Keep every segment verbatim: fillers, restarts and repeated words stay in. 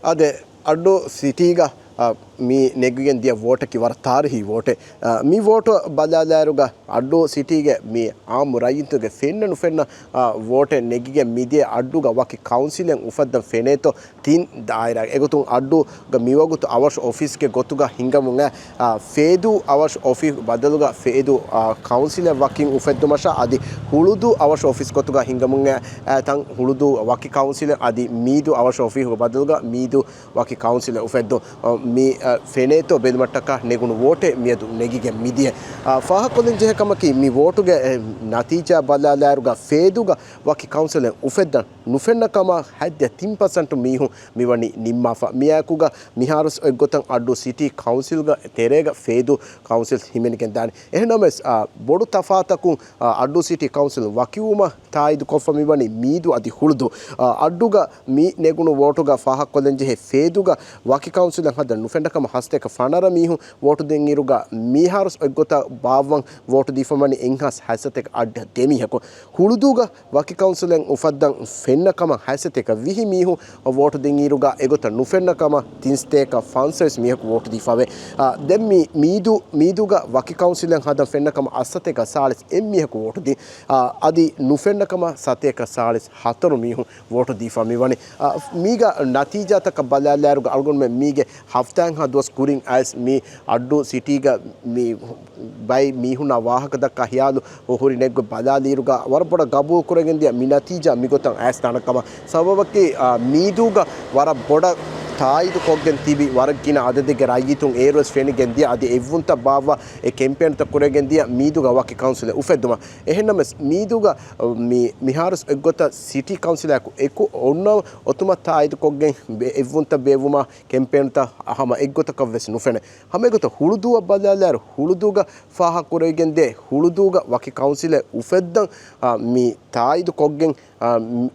އާދެ، އައްޑޫ ސިޓީގަ، އަ، މި ނެގިގެން ދިޔަ ވޯޓަކީ ވަރަށް ތާރީހީ ވޯޓެއް. އަ، މި ވޯޓު ބަލާލާއިރުގަ އައްޑޫ ސިޓީގެ މި އާއްމު ރައްޔިތުންގެ ފެންނަ ނުފެންނަ، އަ، ވޯޓެއް ނެގިގެން މިދިޔަ އައްޑޫގަ ވަކި ކައުންސިލެއް އުފައްދަން ފެނޭތޯ ތިން ދާއިރާ. އެގޮތުން އައްޑޫގަ މިވަގުތު އަވަށު އޮފީސްގެ ގޮތުގަ ހިނގަމުން އައި، އާ، ފޭދޫ އަވަށު އޮފީހު ބަދަލުގަ ފޭދޫ، އާ، ކައުންސިލެއް ވަކިން އުފެއްދުމަށާ އަދި ހުޅުދޫ އަވަށު އޮފީސް ގޮތުގަ ހިނގަމުން އައި، އާ، ތަން ހުޅުދޫ ވަކި ކައުންސިލެއް އަދި މީދޫ އަވަށު އޮފީހު ބަދަލުގަ މީދޫ ވަކި ކައުންސިލެއް އުފެއްދުން، އާ، މި، އާ، ފެނޭތޯ ބެލުމަށްޓަކާ ނެގުނު ވޯޓެއް މިއަދު ނެގިގެން މިދިޔަ. އާ، ފާހަގަކޮށްލަން ޖެހޭ ކަމަކީ މި ވޯޓުގެ، އެ، ނަތީޖާ ބަލާލާއިރުގަ ފޭދޫގަ ވަކި ކައުންސިލެއް އުފެއްދަން ނުފެންނަ ކަމަށް ހަތްދިހަ ތިން ޕަސެންޓު މީހުން މިވަނީ ނިންމާފަ. މިއާއެކުގަ މިހާރުސް އޮތްގޮތަށް އައްޑޫ ސިޓީ ކައުންސިލްގެ ތެރޭގަ ފޭދޫ ކައުންސިލް ހިމެނިގެންދާނެ. އެހެންނަމަވެސް، އާ، ބޮޑު ތަފާތަކުން، އާ، އައްޑޫ ސިޓީ ކައުންސިލް ވަކިވުމަށް ތާއީދުކޮށްފަ މިވަނީ މީދޫ އަދި ހުޅުދޫ. އާ، އައްޑޫގަ މި ނެގުނު ވޯޓުގަ ފާހަގަކޮށްލަން ޖެހޭ ފޭދޫގަ ވަކި ކައުންސިލެއް ހަދަން ނުފެންނަ ކަމަށް ހަސަތޭކަ ފަނަރަ މީހުން ވޯޓު ދިންއިރުގަ މިހާރުސް އޮތްގޮތަށް ބާއްވަން ވޯޓު ދީފަ ވަނީ އެއްހާސް ހަތްސަތޭކަ އަށްޑިހަ ދެ މީހަކު. ހުޅުދޫގަ ވަކި ކައުންސިލެއް އުފައްދަން ފެންނަ ކަމަށް ހަތްސަތޭކަ ވިހި މީހުން ވޯޓު ދިންއިރުގަ އެގޮތަށް ނުފެންނަ ކަމަށް ތިންސަތޭކަ ފަންސަވީސް މީހަކު ވޯޓު ދީފަވޭ. އާ، ދެން މި މީދޫ، މީދޫގަ ވަކި ކައުންސިލެއް ހަދަން ފެންނަ ކަމަށް އަށްސަތޭކަ ސާޅީސް އެއް މީހަކު ވޯޓު ދިން. އާ، އަދި ނުފެންނަ ކަމަށް ސަތޭކަ ސާޅީސް ހަތަރު މީހުން ވޯޓު ދީފަ މިވަނީ. އާ، މީގަ ނަތީޖާތަކަށް ބަލާލާއިރުގަ އަޅުގަނޑުމެން މީގެ ހަފްތާއެއްހާ ދުވަސް ކުރިން އައިސް މި އައްޑޫ ސިޓީގަ މި ބައި މީހުންނާ ވާހަކަ ދައްކާ ހިޔާލު ހުރި ނެގޮތް ބަލާލިއިރުގަ ވަރަށް ބޮޑަށް ގަބޫލު ކުރެގެން ދިޔަ މި ނަތީޖާ މިގޮތަށް އައިސް ދާނެ ކަމަށް. ސަބަބަކީ، އާ، މީދޫގަ ވަރަށް ބޮޑަށް ތާއީދު ކޮށްގެން ތިބި ވަރަށް ގިނަ އަދަދެއްގެ ރައްޔިތުން އޭރުވެސް ފެނިގެން ދިޔަ އަދި އެއްވުންތައް ބާއްވާ އެ ކެމްޕޭންތައް ކުރެގެން ދިޔަ މީދޫގަ ވަކި ކައުންސިލެއް އުފެއްދުމަށް. އެހެންނަމަވެސް މީދޫގަ މި، މިހާރުސް އެއްގޮތަށް ސިޓީ ކައުންސިލާއެކު އެކު އޮންނަ އޮތުމަށް ތާއީދުކޮށްގެން ބެ-، އެއްވުންތައް ބޭއްވުމާ ކެމްޕޭންތައް ހަމަ އެއްގޮތަކަށް ވެސް ނުފެނޭ. ހަމަ އެގޮތަށް ހުޅުދޫއަށް ބަލާލާއިރު ހުޅުދޫގަ ފާހަގަކުރެވިގެންދޭ ހުޅުދޫގަ ވަކި ކައުންސިލެއް އުފެއްދަން، އާ، މި ތާއީދު ކޮށްގެން، އާ، މި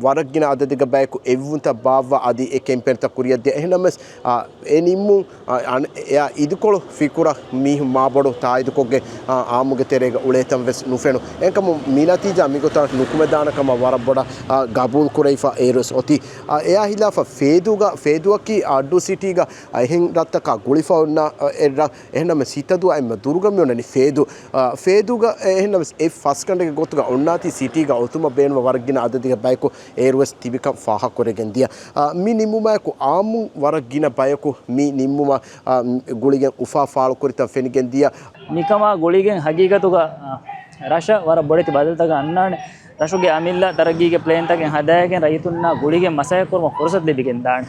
ވަރަށް ގިނަ އަދަދެއްގެ ބަޔަކު އެއްވުންތައް ބާއްވާ އަދި އެ ކެމްޕޭންތައް ކުރިއަށްދިޔަ. އެހެންނަމަވެސް، އާ، އެ ނިންމުން، އާ، އަން-، އެއާ އިދިކޮޅު ފިކުރަށް މީހުން މާބޮޑު ތާއީދުކޮށްގެން، އާ، އާއްމުގެ ތެރޭގަ އުޅޭތަން ވެސް ނުފެނު. އެހެންކަމުން މި ނަތީޖާ މިގޮތަށް ނުކުމެދާނެ ކަމަށް ވަރަށް ބޮޑަށް، އާ، ގަބޫލު ކުރެވިފަ އޭރުވެސް އޮތީ. އާ، އެއާ ހިލާފަށް ފޭދޫގަ، ފޭދޫއަކީ އައްޑޫ ސިޓީގަ އެހެން ރަށްތަކާ ގުޅިފަ އޮންނަ، އަ، އެއް ރަށް. އެހެންނަމަވެސް ހިތަދޫއަށް އެންމެ ދުރުގަ މިއޮންނަނީ ފޭދޫ. އާ، ފޭދޫގަ އެހެންނަމަވެސް އެއް ފަސްގަނޑެއްގެ ގޮތުގަ އޮންނާތީ ސިޓީގަ އޮތުމަށް ބޭނުންވާ ވަރަށް ގިނަ އަދަދެއްގެ ބަޔަކު އޭރުވެސް ތިބިކަން ފާހަގަކުރެގެން ދިޔަ. އާ، މި ނިންމުމާއެކު އާއްމުން ވަރަށް ގިނަ ބަޔަކު މި ނިންމުމަށް، އާ، ގުޅިގެން އުފާ ފާޅުކުރިތަން ފެނިގެން ދިޔަ. މިކަމާ ގުޅިގެން ހަގީގަތުގަ، އާ، ރަށަށް ވަރަށް ބޮޑެތި ބަދަލުތަކެއް އަންނާނެ. ރަށުގެ އަމިއްލަ ތަރައްގީގެ ޕްލޭންތަކެއް ހަދާގެން ރައްޔިތުންނާ ގުޅިގެން މަސައްކަތްކުރުމަށް ފުރުސަތު ލިބިގެން ދާނެ.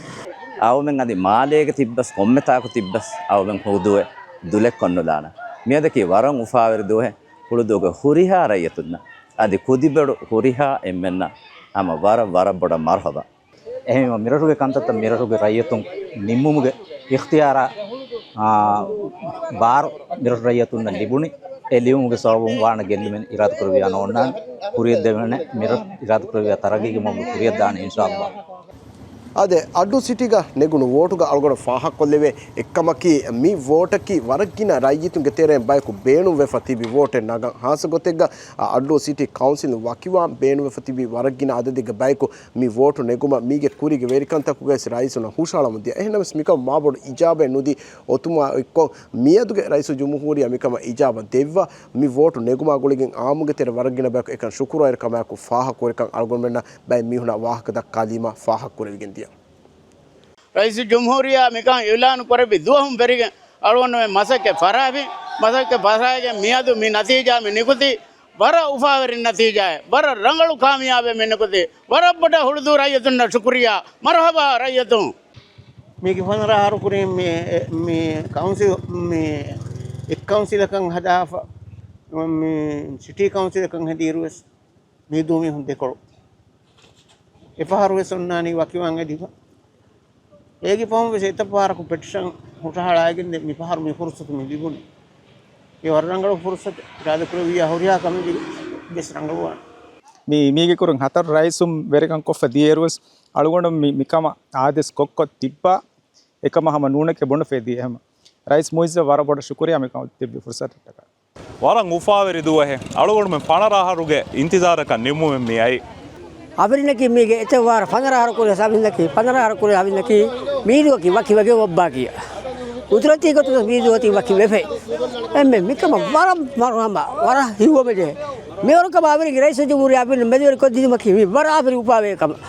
އައުމެން އަދި މާލޭގަ ތިއްބަސް ކޮންމެ ތާކު ތިއްބަސް އައުމެން ހުޅުދޫއެއް ދުލެއް ކޮށްނުލާނެ. މިއަދަކީ ވަރަށް އުފާވެރި ދުވަހެއް ހުޅުދޫގެ ހުރިހާ ރައްޔިތުންނަށް އަދި ކުދިބޮޑު ހުރިހާ އެންމެންނަށް ހަމަ ވަރަށް، ވަރަށް ބޮޑަށް މަރުހަބާ. އެހެންވީމަ މިރަށުގެ ކަންތައްތައް މިރަށުގެ ރައްޔިތުން ނިންމުމުގެ އިޚްތިޔާރާ، އާ، ބާރު މިރަށު ރައްޔިތުންނަށް ލިބުނީ. އެ ލިބުމުގެ ސަބަބުން ވާނެ ގެއްލުމެއް އިރާދަކުރެއްވިޔާ ނޯންނާނެ. ކުރިއަށްދެވޭނެ މިރަށް އިރާދަކުރެއްވިޔާ ތަރައްގީގެ މަގު ކުރިއަށްދާނެ އިންޝާﷲ. އާދެ، އައްޑޫ ސިޓީގަ ނެގުނު ވޯޓުގަ އަޅުގަނޑު ފާހަގަކޮށްލެވޭ އެއްކަމަކީ، މި ވޯޓަކީ ވަރަށް ގިނަ ރައްޔިތުންގެ ތެރެއިން ބަޔަކު ބޭނުންވެފަ ތިބި ވޯޓެއް ނަގަން. ހާއްސަ ގޮތެއްގަ އައްޑޫ ސިޓީ ކައުންސިލް ވަކިވާން ބޭނުންވެފަ ތިބި ވަރަށް ގިނަ އަދަދެއްގެ ބަޔަކު މި ވޯޓު ނެގުމަށް މީގެ ކުރީގެ ވެރިކަންތަކުގައި ރައީސުންނަށް ހުށަހަޅަމުން ދިޔަ. އެހެންނަމަވެސް މިކަމަށް މާބޮޑު އިޖާބައެއް ނުދީ އޮތުމާ އެއްކޮށް، މިއަދުގެ ރައީސުލް ޖުމްހޫރިއްޔާ މިކަމަށް އިޖާބަ ދެއްވާ. މި ވޯޓު ނެގުމާ ގުޅިގެން އާއްމުގެ ތެރެ ވަރަށް ގިނަ ބަޔަކު އެކަން ޝުކުރުވެރިކަމާއެކު ފާހަގަކުރިކަން އަޅުގަނޑުމެންނަށް ބައެއް މީހުންނާ ވާހަކަ ދައްކާލީމަ ފާހަގަކުރެވިގެން ދިޔަ. ރައީސުލް ޖުމްހޫރިއްޔާ މިކަން އިޢުލާނު ކުރެއްވި ދުވަހުން ފެށިގެން އަޅުގަނޑުމެން މަސައްކަތް ފަށާފި، މަސައްކަތް ފަށާގެން މިއަދު މި ނަތީޖާ މި ނިކުތީ ވަރަށް އުފާވެރި ނަތީޖާއެއް، ވަރަށް ރަނގަޅު ކާމިޔާބެއް މި ނިކުތީ. ވަރަށް ބޮޑަށް ހުޅުދޫ ރައްޔިތުންނަށް ޝުކުރިއްޔާ. މަރުޙަބާ ރައްޔިތުން. މީގެ ފަނަރަ އަހަރު ކުރިން މި، މި ކައުންސިލް، މި އެއް ކައުންސިލަކަށް ހަދާފަ، މި ސިޓީ ކައުންސިލަކަށް ހެދިއިރުވެސް މީދޫ މީހުން ދެކޮޅު. އެފަހަރުވެސް އޮންނާނީ ވަކިވާން އެދިފަ. އޭގެ ފަހުން ވެސް އެތައް ފަހަރަކު ޕެޓިޝަން ހުށަހަޅާގެން ދެ މި ފަހަރު މި ފުރުސަތު މި ލިބުނީ. އެ ވަރަށް ރަނގަޅު ފުރުސަތެއް. އިރާދަކުރެއްވިއްޔާ ހުރިހާ ކަމެއް ވެސް ރަނގަޅުވާނެ. މި، މީގެ ކުރިން ހަތަރު ރައީސުން ވެރިކަން ކޮށްފަ ދިޔައިރުވެސް އަޅުގަނޑު މި، މިކަމަށް އާދޭސް ކޮށްކޮށް ތިއްބާ އެކަމަށް ހަމަ ނޫނެކޭ ބުނެފަ ދިޔަ ހަމަ. ރައީސް މުއިއްޒަށް ވަރަށް ބޮޑަށް ޝުކުރިއްޔާ މިކަމަށް ތިއްބި ފުރުސަތަށްޓަކާ. ވަރަށް އުފާވެރި ދުވަހެއް. އަޅުގަނޑުމެން ފަނަރަ އަހަރުގެ އިންތިޒާރަކަށް ނިމުމެއް މި އައީ. އަވިރިންނަކީ މީގެ އެތައް ވާރަ ފަނަރަ އަހަރަކުރެ އަވިންނަކީ، ފަނަރަ އަހަރަކުރެ އަވިންނަކީ މީދުއަކީ ވަކި ވެގެން އޮއްބާކިޔަ. ގުދުރަތީ ގޮތުގަ މީދު އޮތީ ވަކި ވެފަ. އެންމެ މިކަމަށް ވަރަށް މަރުހަމަ، ވަރަށް ހިތްވަމެޖެ. މިވަރު ކަމަށް އަވިރިންގެ ރައީސުލްޖުމްހޫރިއްޔާ އަވިރިން މެދުވެރި ކޮށްދިނުމަކީ މި ވަރަށް އަވިރި އުފާވޭ ކަމަށް.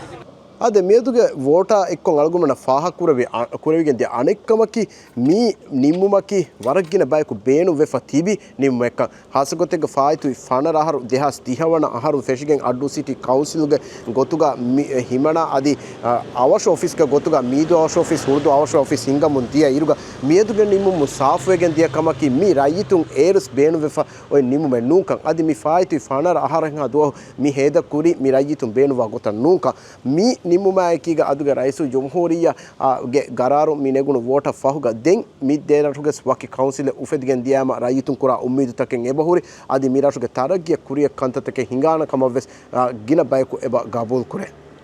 އާދެ، މިއަދުގެ ވޯޓާ އެއްކޮށް އަޅުގަނޑުމެންނަށް ފާހަގަކުރެވި، އަ، ކުރެވިގެން ދިޔަ އަނެއްކަމަކީ، މި ނިންމުމަކީ ވަރަށް ގިނަ ބަޔަކު ބޭނުންވެފަ ތިބި ނިންމުމެއްކަން. ހާއްސަގޮތެއްގަ ފާއިތުވި ފަނަރަ އަހަރު، ދެހާސް ދިހަ ވަނަ އަހަރު ފެށިގެން އައްޑޫ ސިޓީ ކައުންސިލްގެ ގޮތުގަ މި ހިމަނާ އަދި، އަ، އަވަށު އޮފީސްގެ ގޮތުގަ މީދޫ އަވަށު އޮފީސް، ހުޅުދޫ އަވަށު އޮފީސް ހިންގަމުން ދިޔަ އިރުގަ މިއަދުގެ ނިންމުމުން ސާފުވެގެން ދިޔަ ކަމަކީ، މި ރައްޔިތުން އޭރުސް ބޭނުންވެފަ އޮތް ނިންމުމެއް ނޫންކަން. އަދި މި ފާއިތުވި ފަނަރަ އަހަރެއްހާ ދުވަހު މި ހޭދަކުރީ މި ރައްޔިތުން ބޭނުންވާ ގޮތަށް ނޫންކަން. މި ނިންމުމާއެކީގަ އަދުގެ ރައީސުލްޖުމްހޫރިއްޔާ، އާ، ގެ ގަރާރު މި ނެގުނު ވޯޓަށް ފަހުގަ ދެން މި ދެ ރަށުގެ ވަކި ކައުންސިލެއް އުފެދިގެން ދިޔައިމަ ރައްޔިތުން ކުރާ އުއްމީދުތަކެއް އެބަހުރި. އަދި މި ރަށުގެ ތަރައްގީއަށް ކުރިއަށް ކަންތައްތަކެއް ހިނގާނެ ކަމަށްވެސް، އާ، ގިނަ ބަޔަކު އެބަ ގަބޫލުކުރޭ.